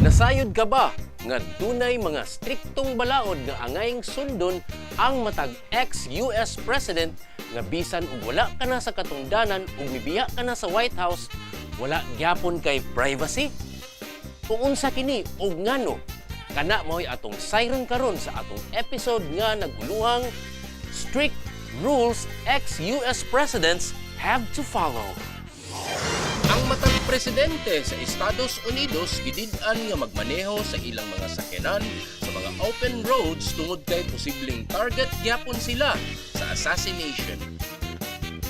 Nasayod ka ba nga dunay mga striktong balaod nga angayng sundon ang matag ex-US President nga bisan og wala ka na sa katungdanan ug mibiya ka na sa White House, wala gyapon kay privacy? Kung unsa kini ug ngano, kana mao'y atong sayran karon sa atong episode nga naguluhang "Strict Rules Ex-US Presidents Have to Follow." Ang matag presidente sa Estados Unidos gidid-an nga magmaneho sa ilang mga sakyanan sa mga open roads tungod kay posibleng target gyapon sila sa assassination.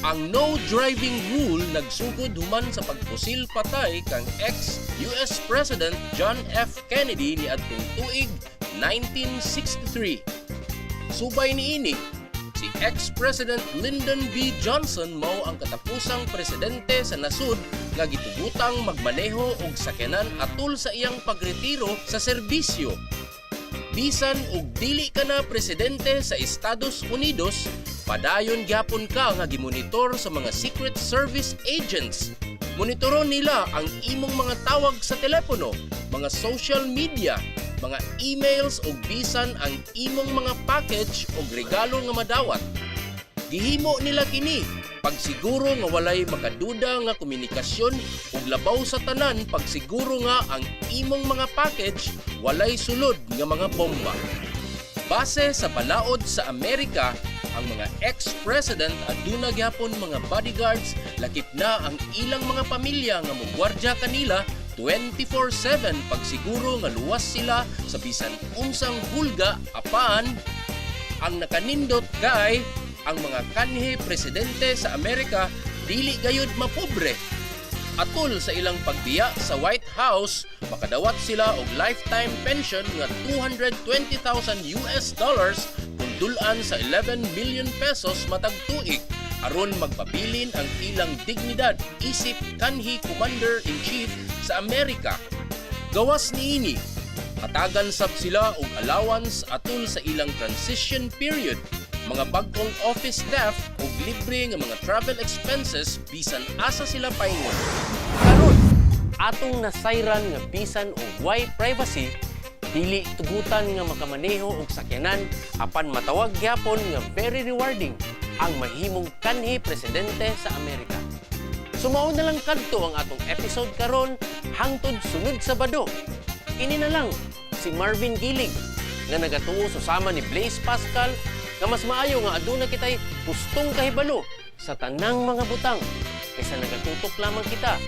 Ang no driving rule nagsugod human sa pagpusil patay kang ex-US President John F. Kennedy niadtong tuig 1963. Subay niini, si ex-President Lyndon B. Johnson mao ang katapusang presidente sa nasud nga gitugutang magmaneho og sakyanan atul sa iyang pagretiro sa serbisyo. Bisan og dili ka na presidente sa Estados Unidos, padayon gyapon ka nga gimonitor sa mga Secret Service agents. Monitoron nila ang imong mga tawag sa telepono, mga social media, mga emails ug bisan ang imong mga package o regalo nga madawat. Gihimo nila kini pagsiguro nga walay makaduda nga komunikasyon ug labaw sa tanan, pagsiguro nga ang imong mga package walay sulod nga mga bomba. Base sa balaod sa Amerika, ang mga ex-president aduna gyapon mga bodyguards, lakip na ang ilang mga pamilya nga mugwardya kanila 24/7 pagsiguro nga luwas sila sa bisan unsang hulga. Apan ang nakanindot kay ang mga kanhi presidente sa Amerika dili gayud mapobre. Atol sa ilang pagbiya sa White House, makadawat sila og lifetime pension nga US$220,000 kung dul-an sa 11 million pesos matag tuig aron magpabilin ang ilang dignidad isip kanhi Commander-in-Chief sa Amerika. Gawas niini, hatagan sab sila og allowance atul sa ilang transition period, mga bag-ong office staff ug libre nga mga travel expenses bisan asa sila paingon. Karon, atong nasayran nga bisan og way privacy, dili tugutan nga makamaneho og sakyanan, apan matawag gyapon nga very rewarding ang mahimong kanhi presidente sa Amerika. So mao na lang kadto ang atong episode karon hangtod sunod Sabado. Kini na lang si Marvin Gilig nga nagatuo susama ni Blaise Pascal nga mas maayo nga aduna kitay hustong kahibalo sa tanang mga butang kaysa nagatutok lamang kita